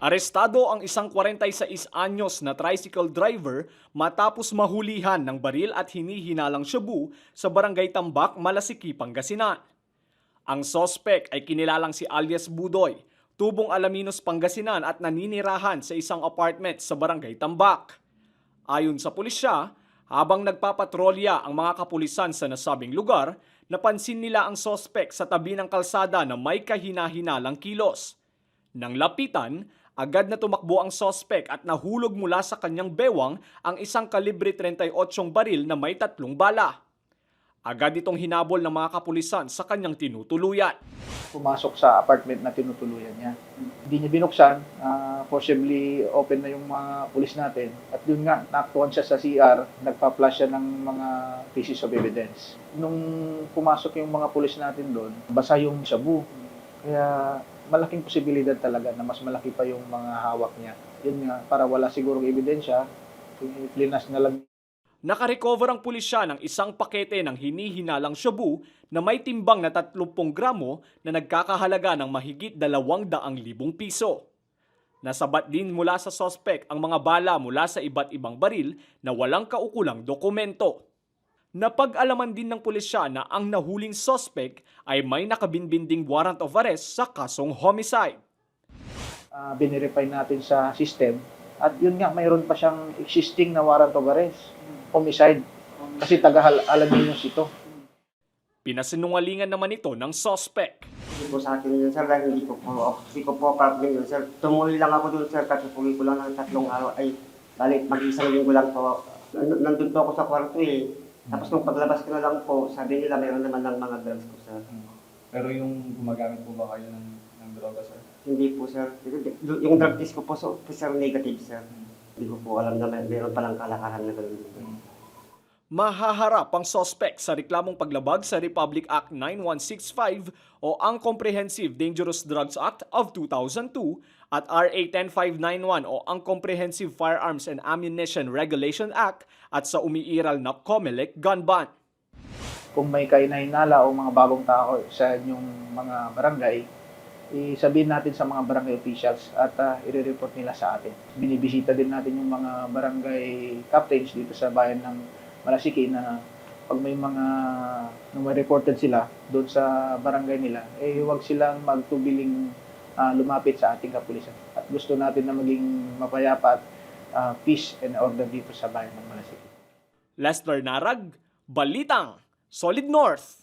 Arestado ang isang 46 anyos na tricycle driver matapos mahulihan ng baril at hinihinalang shabu sa Barangay Tambak, Malasiki, Pangasinan. Ang sospek ay kinilalang si alias Budoy, tubong Alaminos, Pangasinan at naninirahan sa isang apartment sa Barangay Tambak. Ayon sa pulisya, habang nagpapatrolya ang mga kapulisan sa nasabing lugar, napansin nila ang sospek sa tabi ng kalsada na may kahina-hinalang kilos. Nang lapitan, agad na tumakbo ang sospek at nahulog mula sa kanyang bewang ang isang kalibre 38 baril na may 3 bala. Agad itong hinabol ng mga kapulisan sa kanyang tinutuluyan. Pumasok sa apartment na tinutuluyan niya. Hindi niya binuksan, forcibly open na yung mga pulis natin. At yun nga, naaktuhan siya sa CR, nagpa-flash siya ng mga pieces of evidence. Nung pumasok yung mga pulis natin doon, basa yung shabu. Kaya malaking posibilidad talaga na mas malaki pa yung mga hawak niya. Yun nga, para wala sigurong ebidensya, plinas na lang. Nakarecover ang pulisya ng isang pakete ng hinihinalang shabu na may timbang na 30 gramo na nagkakahalaga ng mahigit 200,000 piso. Nasabat din mula sa sospek ang mga bala mula sa iba't ibang baril na walang kaukulang dokumento. Napag-alaman din ng pulisya na ang nahuling sospek ay may nakabinbinding warrant of arrest sa kasong homicide. Binirify natin sa system at yun nga, mayroon pa siyang existing na warrant of arrest. Homicide. Kasi taga-Alaminos ito. Pinasinungalingan naman ito ng sospek. Hindi po sa akin yun, sir, dahil hindi ko po parang yun, sir. Tumuloy lang ako doon, sir, katuloy ko lang ng 3 araw, ay, balik, mag-isang linggo lang po. Nandun po ako sa kwarto eh. Tapos nung paglabas ko na lang po, sabi nila mayroon naman ng mga drugs ko, sir. Pero yung gumagamit po ba kayo ng droga, sir? Hindi po, sir. Yung drug test ko po, so, sir, negative, sir. Hindi ko po alam na mayroon palang kalakaran na gano'n dito. Mahaharap ang sospek sa reklamong paglabag sa Republic Act 9165 o ang Comprehensive Dangerous Drugs Act of 2002 at RA 10591 o ang Comprehensive Firearms and Ammunition Regulation Act at sa umiiral na COMELEC gun ban. Kung may kainahinala o mga bagong tao sa inyong mga barangay, isabihin natin sa mga barangay officials at i-report nila sa atin. Binibisita din natin yung mga barangay captains dito sa bayan ng Malasiki na pag may mga reported sila doon sa barangay nila, huwag silang magtubiling lumapit sa ating kapulisan. At gusto natin na maging mapayapa at peace and order dito sa bayan ng Malasiki. Lester Narag, Balitang, Solid North.